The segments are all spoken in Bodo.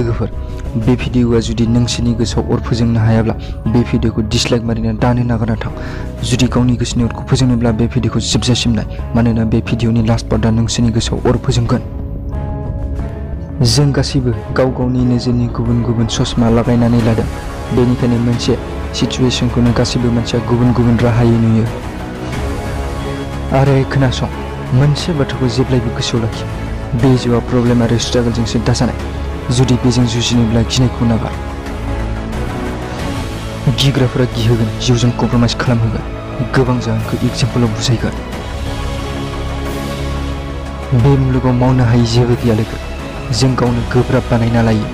लोगोफोर बे भिडिअआ जुदि नोंसोरनि गोसोआव अर फोजोंनो हायाब्ला बे भिडिअखौ डिसलाइक मारिना दानो नागारना थां। जुदि गावनि गोसोनि अरखौ फोजोंनोब्ला बे भिडिअखौ जोबजासिम नाय, मानोना बे भिडिअनि लास्ट पार्टआ नोंसोरनि गोसोआव अर फोजोंगोन। जों गासैबो गाव गावनि नोजोरनि गुबुन गुबुन ससमा लागायनानै लादों, बेनिखायनो मोनसे सिचुएशनखौनो गासैबो मानसिया गुबुन गुबुन राहायै नुयो। आरो खोनासं, मोनसे बाथ्राखौ जेब्लायबो गोसोआव लाखि, बे जिउआ प्रब्लेम आरो स्ट्रागलजोंसो दाजानाय। जुदि बेजों जुजिनोब्ला गिनायखौ नागार। गिग्राफोरा गिहोगोन, जिउजों कमप्रमाइज खालामहोगोन, गोबां जाहोनखौ एग्जाम्पलाव बुजायगोन। बे मुलुगाव मावनो हायै जेबो गैया लोगो, जों गावनो गोब्राब बानायना लायो।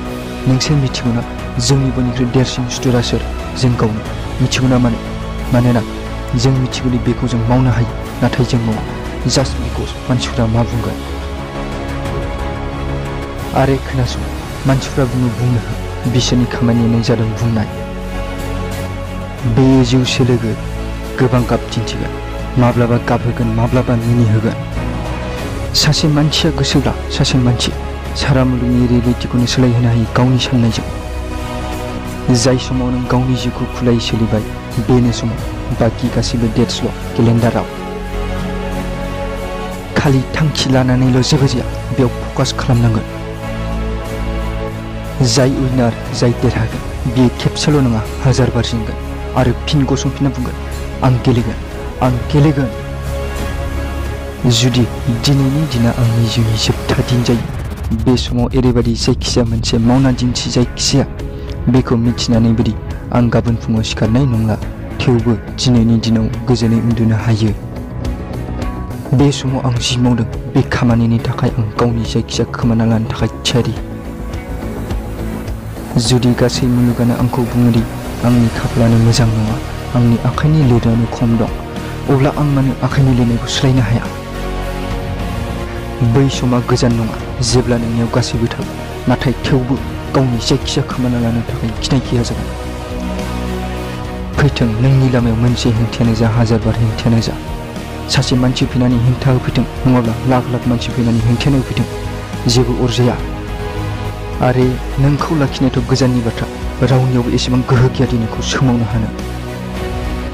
नोंसोर मिथिगौ ना जोंनि बयनिख्रुइ देरसिन सुथुरा सोर? जों गावनो। मिथिगौ ना मानो? मानोना जों मिथिगौदि बेखौ जों मावनो हायो, नाथाय जों मावा, जास्ट बिकज मानसिफ्रा मा बुंगोन। आरो खोनासं, मानसिफ्रा बुंनो हो, बिसोरनि खामानियानो जादों बुंनाय। बेयो जिउसो लोगो, गोबां गाब दिन्थिगोन, माब्लाबा गाबहोगोन, माब्लाबा मिनिहोगोन। सासे मानसिया गोसोब्ला सासे मानसि सारा मुलुगनि रियेलिटिखौनो सोलायहोनो हायो गावनि साननायजों। जाय समाव नों गावनि जिउखौ खुलायै सोलिबाय, बेनो समाव बाखि गासैबो डेट्सल' केलेन्डाराव। खालि थांखि लानानैल' जेबो जाया, बेयाव फकास खालामनांगोन। जाय उइनार, जाय देरहागोन, बियो खेबसेल' नङा, 1000 बार जेनगोन आरो फिन गसंफिनना बुंगोन, आं गेलेगोन, आं गेलेगोन। जुदि दिनैनि दिना आंनि जिउनि जोबथा दिन जायो, बे समाव ओरैबायदि जायखिजाया मोनसे मावना दिन्थि, जायखिजाया बेखौ मिथिनानैबोदि आं गाबोन फुङाव सिखारनाय नंला, थेवबो दिनैनि दिनाव गोजोनै उन्दुनो हायो। बे समाव आं जि मावदों, बे खामानिनि थाखाय आं गावनि जायखिजाया खोमाना लानो थाखाय थियारि। जुदि गासै मुलुगानो आंखौ बुङोदि आंनि खाफालानो मोजां नङा, आंनि आखाइनि लिरनायानो खम दं, अब्ला आं मानो आखाइनि लिरनायखौ सोलायनो हाया? बै समा गोजान नङा जेब्ला नोंनियाव गासैबो थागोन, नाथाय थेवबो गावनि जायखिजाया खोमाना लानो थाखाय गिनाय गैया जागोन। फैथों नोंनि लामायाव मोनसे हेंथायानो जा, 1000 बार हेंथायानो जा, सासे मानसि फैनानै हेंथा होफैथों, नङाब्ला लाख लाख मानसि फैनानै हेंथायानो होफैथों, जेबो अरजाया। आरो नोंखौ लाखिनायाथ' गोजाननि बाथ्रा, रावनियावबो एसेबां गोहो गैया दि नोंखौ सोमावनो हानो।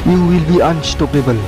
You will be unstoppable.